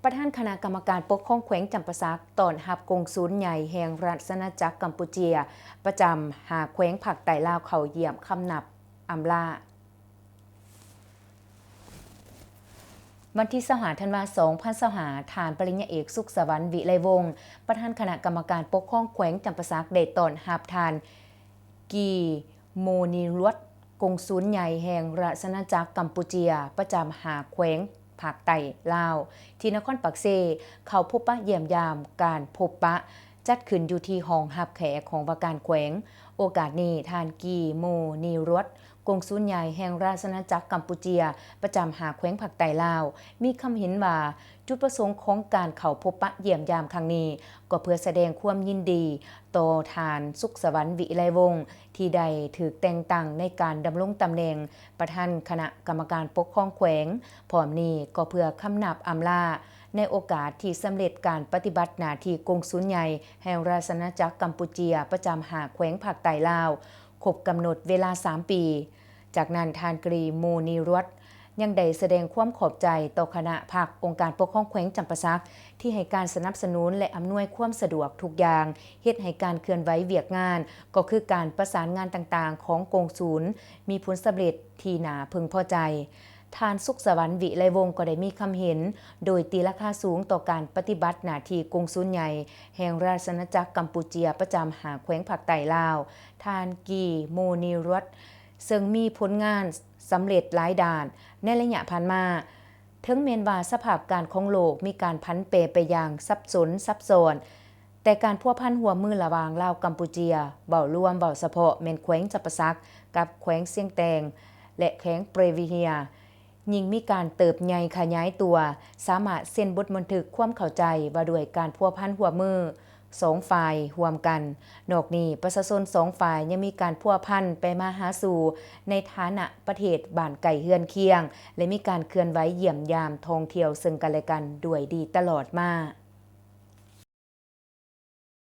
ປະທານຄະນະກຳມະການປົກຄອງແຂວງຈຳປາສັກ ຕ້ອນຮັບກົງສູນໃຫຍ່ແຫ່ງລາຊະອານາຈັກກຳປູເຈຍ ປະຈຳຫ້າແຂວງພາກໃຕ້ລາວ ເຂົ້າຢ້ຽມຄຳນັບອຳລາ. ວັນທີຊາວຫ້າ ທັນວາ ສອງພັນຊາວຫ້າ ທ່ານປະລິນຍາເອກ ສຸກສະຫວັນ ວິໄລວົງ ປະທານຄະນະກຳມະການປົກຄອງແຂວງຈຳປາສັກ ໄດ້ຕ້ອນຮັບທ່ານ ກີໂມນີຣວດ ກົງສູນໃຫຍ່ແຫ່ງລາຊະອານາຈັກກຳປູເຈຍ ປະຈຳຫ້າແຂວງພາກໃຕ້ລາວ ທີ່ນະຄອນປາກເຊ ເຂົ້າພົບປະຢ້ຽມຢາມ. ການພົບປະຈັດຂຶ້ນຢູ່ທີ່ຫ້ອງຮັບແຂກຂອງວ່າການແຂວງ. ໂອກາດນີ້ ທ່ານ ກີໂມນີຣວດ ກົງສູນໃຫຍ່ແຫ່ງລາຊະອານາຈັກກຳປູເຈຍ ປະຈຳຫ້າແຂວງພາກໃຕ້ລາວ ມີຄຳເຫັນວ່າ ຈຸດປະສົງຂອງການເຂົ້າພົບປະຢ້ຽມຢາມຄັ້ງນີ້ ກໍເພື່ອສະແດງຄວາມຍິນດີຕໍ່ທ່ານ ສຸກສະຫວັນ ວິໄລວົງ ທີ່ໄດ້ຖືກແຕ່ງຕັ້ງໃນການດຳລົງຕຳແໜ່ງປະທານຄະນະກຳມະການປົກຄອງແຂວງ. ພ້ອມນີ້ກໍເພື່ອຄຳນັບອຳລາ ໃນໂອກາດທີ່ສຳເລັດການປະຕິບັດໜ້າທີ່ກົງສູນໃຫຍ່ແຫ່ງລາຊະອານາຈັກກຳປູເຈຍ ປະຈຳຫ້າແຂວງພາກໃຕ້ລາວ ຄົບກຳນົດເວລາສາມປີ. ຈາກນັ້ນ ທ່ານ ກີໂມນີຣວດ ຍັງໄດ້ສະແດງຄວາມຂອບໃຈຕໍ່ຄະນະພັກ ອົງການປົກຄອງແຂວງຈຳປາສັກ ທີ່ໃຫ້ການສະໜັບສະໜູນ ແລະ ອຳນວຍຄວາມສະດວກທຸກຢ່າງ ເຮັດໃຫ້ການເຄື່ອນໄຫວວຽກງານ ກໍຄືການປະສານງານຕ່າງໆຂອງກົງສູນ ມີຜົນສຳເລັດທີ່ໜ້າເພິ່ງພໍໃຈ. ທ່ານ ສຸກສະຫວັນ ວິໄລວົງ ກໍໄດ້ມີຄຳເຫັນໂດຍຕີລາຄາສູງຕໍ່ການປະຕິບັດໜ້າທີ່ກົງສູນໃຫຍ່ແຫ່ງລາຊະອານາຈັກກຳປູເຈຍ ປະຈຳຫ້າແຂວງພາກໃຕ້ລາວ. ທ່ານ ກີໂມນີຣວດ ເຊິ່ງມີຜົນງານສຳເລັດຫຼາຍດ້ານໃນໄລຍະຜ່ານມາ, ເຖິງແມ່ນວ່າສະພາບການຂອງໂລກມີການຜັນແປໄປຢ່າງສັບສົນຊັບຊ້ອນ, ແຕ່ການພົວພັນຮ່ວມມືລະຫວ່າງລາວ-ກຳປູເຈຍ ເວົ້າລວມ, ເວົ້າສະເພາະແມ່ນແຂວງຈຳປາສັກ ກັບແຂວງຊຽງແຕງ ແລະ ແຂວງເປຣວີເຮຍ ຍິ່ງມີການເຕີບໃຫຍ່ຂະຫຍາຍຕົວ, ສາມາດເຊັນບົດບັນທຶກຄວາມເຂົ້າໃຈວ່າດ້ວຍການພົວພັນຮ່ວມມືສອງຝ່າຍຮ່ວມກັນ. ນອກນີ້, ປະຊາຊົນສອງຝ່າຍຍັງມີການພົວພັນໄປມາຫາສູ່ໃນຖານະປະເທດບ້ານໃກ້ເຮືອນຄຽງ ແລະ ມີການເຄື່ອນໄຫວຢ້ຽມຢາມທ່ອງທ່ຽວເຊິ່ງກັນແລະກັນດ້ວຍດີຕະຫຼອດມາ.